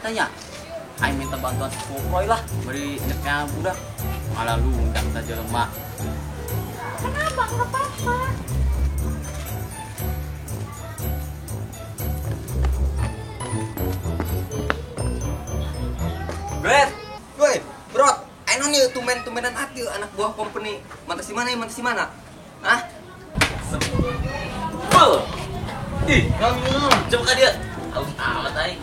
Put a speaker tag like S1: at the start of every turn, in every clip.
S1: tanya. Aing minta bantuan si Popoy lah, beri neknya budak. Malah lu undang saja lemak.
S2: Kenapa? Enggak apa-apa.
S3: Bret, woi, brot, ayo nih tumben-tumbenan hati anak buah company. Mantas di mana ya, mantas di mana? Hah?
S1: Sebel. Ih, coba ka dia. Aus amat aing.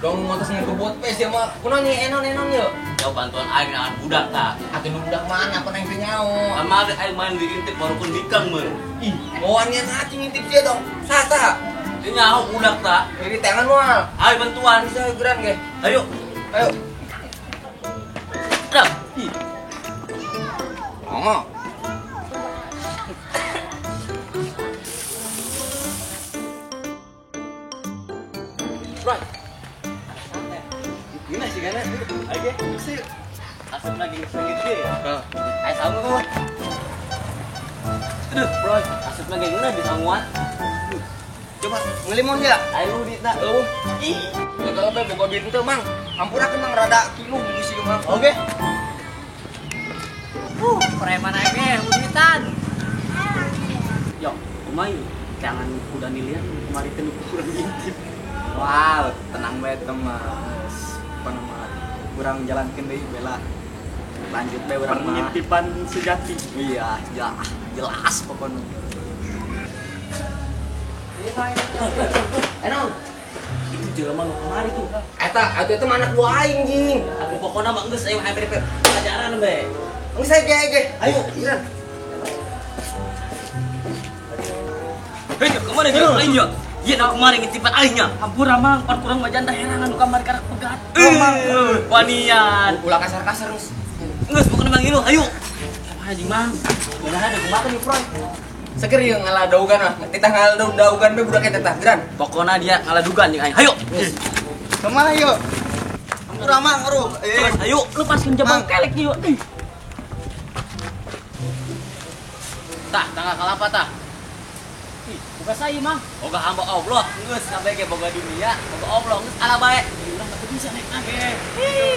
S3: Dong mantas ngegebot pes ya mah. Kunaon nih enon yeuh.
S1: Jauh bantuan aing dengan budak tah.
S3: Atuh nu budak mana apa aing teu nyaho.
S1: Kamari aing main diintip baru pun dikang meureun.
S3: Ih, wanian hati ngintip sia dong. Saha?
S1: Teu nyaho budak tah.
S3: Jadi tangan moal.
S1: Ayo bantuan.
S3: Bisa geran ge.
S1: Ayo.
S3: Ayo.
S1: Dah. Ih.
S3: Oh.
S1: Right.
S3: Gimana sih gana?
S1: Oke, sih. Asap lagi ngesengit deh. Heeh. Ayo sangu kok. Aduh, bro, asap lagi ngena di sanguan.
S3: Coba ngelimon ya.
S1: Ayo duitna.
S3: Eueuh. Ih, gagal apa boga duit teu, Mang. Ampura Mang rada kiluh bisi Mang.
S1: Oke.
S4: Preman aja duitan.
S1: Yo, kumaha jangan kuda nilian kemari teu kurang ngintip.
S5: Wow, tenang bae teman. Apa nama kurang jalankan deui bela. Lanjut bae urang mah.
S1: Pengintipan sejati.
S5: Iya, jelas pokoknya.
S3: Enon.
S1: Itu jelema nu kamari tuh.
S3: Eta, atuh itu mah anak buah aing jing.
S1: Aku pokona mah geus aing mah pelajaran bae.
S3: Geus aing ge. Ayo, geran.
S1: Hei, kemana dia? Aing ya. Iya, nak kemarin ngitipan aingnya. Hampura mang, pan kurang majanda herangan nu kamari karak pegat. Wanian.
S3: Ulah kasar-kasar geus.
S1: Geus pokona mang ilu, ayo. Kumaha jeung mang? Mudahan ada kumaha nih, Proy.
S3: Seger ieu ngaladaugan mah. Titah ngaladaugan be budak eta tah, geran.
S1: Pokona dia ngaladugan jeung aing. Hayo.
S5: Kemana yuk? Hampura mang, aduh.
S1: Ayo, lepaskeun jabang kelek ieu. Tah, tangga kalapa tah. Ih, boga saya mang. Boga hamba Allah, geus kabeh ge boga dunia, boga Allah geus ala bae. Urang teu bisa naik age.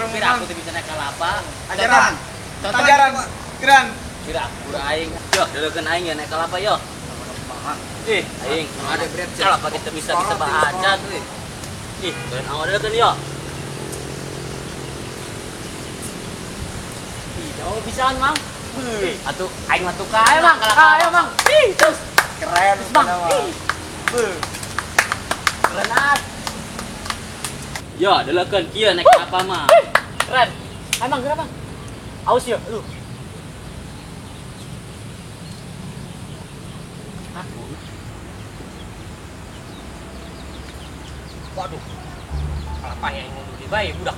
S1: Pira aku teu bisa naik kalapa.
S5: Ajaran. Ajaran. Geran.
S1: Pira aku aing. Yo, deukeun aing ya naik kalapa yo. Ih, aing
S3: ada berat
S1: kalapa kita bisa bisa baca tuh. Ih, keren awak deukeun yo. Ih, jauh pisan mang. Atuh aing mah tukang. Ayo mang, kalapa. Ayo mang. Ih, terus
S5: keren
S1: bang. Keren. Yo, delekeun kieu naik apa mah.
S4: Keren. Ayo mang, geura bang. Aus yo, lu. Waduh. Kalapa yang mundur di bae budak.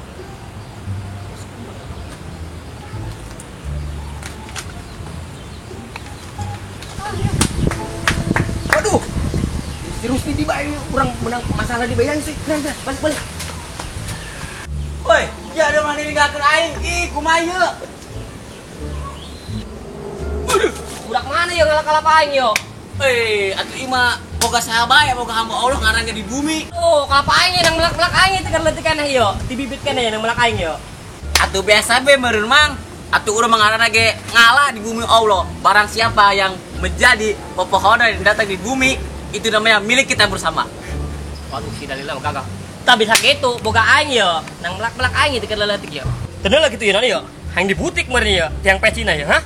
S3: Waduh. Si Rusdi di bae urang menang masalah di bayan sih. Nah, balik balik.
S1: Woi, ya ada mana ninggalkeun aing. Ih, kumaha ieu?
S4: Waduh, budak mana yo ngalak kalapa aing yo?
S1: Atuh ieu mah boga saha bae, boga hamba Allah ngaran ge di bumi.
S4: Oh, kalapa aing nang melak-melak aing teh leutik keneh yo. Dibibit keneh nang melak aing yo.
S1: Atuh biasa be meureun mang. Atuh urang mah ngaranna ge ngalah di bumi Allah. Barang siapa yang menjadi pepohonan yang datang di bumi, itu namanya milik kita bersama.
S4: Waduh, si dalila mah gagah. Tak bisa gitu, boga aing yo. Nang melak-melak aing teh leutik yo. Teundeul gitu yo yo. Hang di butik meureun yo, tiang pecina yo, hah?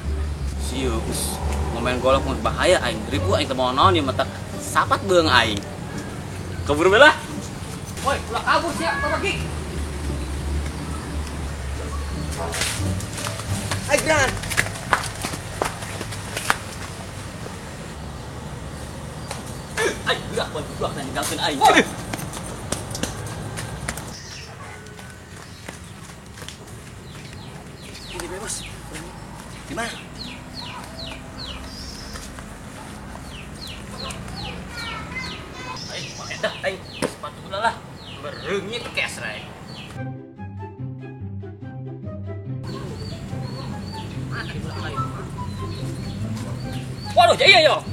S1: Sieu, geus ngomain golok mah bahaya aing. Ribu aing teu mau naon ieu mah sapat beung aing. Kabur bae lah.
S4: Woi, ulah kabur sia, pergi.
S3: Ayo geran.
S1: Aing gerak budak ninggalkeun aing.
S3: Ini bebas. Di mana?
S1: Aing mah dah aing sepatu ulah lah. Bereungit kes aing.
S4: Waduh, iya yo.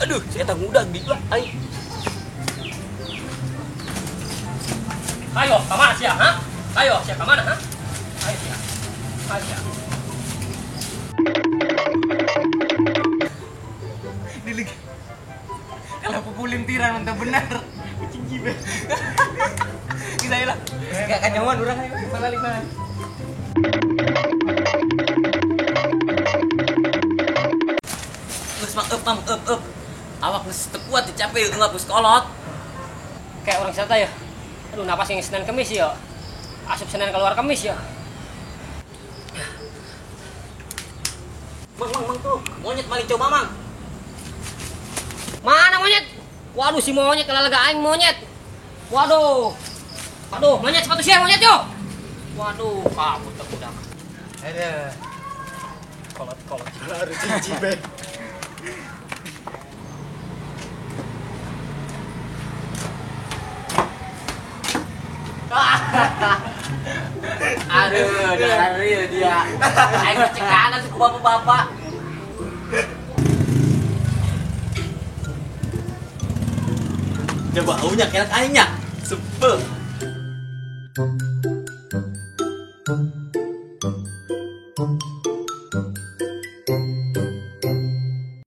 S1: Aduh, saya tak mudah di lah aing.
S4: Ayo, ka mana sia, ha? Ayo, sia ka mana, ha? Ayo sia. Ayo sia.
S5: Dilig. Kalau pupulintiran entah benar. Kucing jibe. Kita lah.
S3: Enggak kanyawan urang ayo balik balik.
S1: Geus mang eup mang eup eup. Awak geus teu kuat dicape eup geus kolot.
S4: Kayak orang serta ya. Aduh, napas yang Senin Kemis ya. Asup Senin keluar Kemis ya.
S1: Mang mang mang tuh, monyet maling coba mang.
S4: Mana monyet? Waduh si monyet kalau lega aing monyet. Waduh. Waduh, monyet sepatu sia monyet yo. Waduh, kabur teh budak.
S5: Aduh. Kolot-kolot harus cici be.
S1: Aduh, dari dia. Aing cekanan ku bapak-bapak. Coba baunya kelak aingnya. Sebel.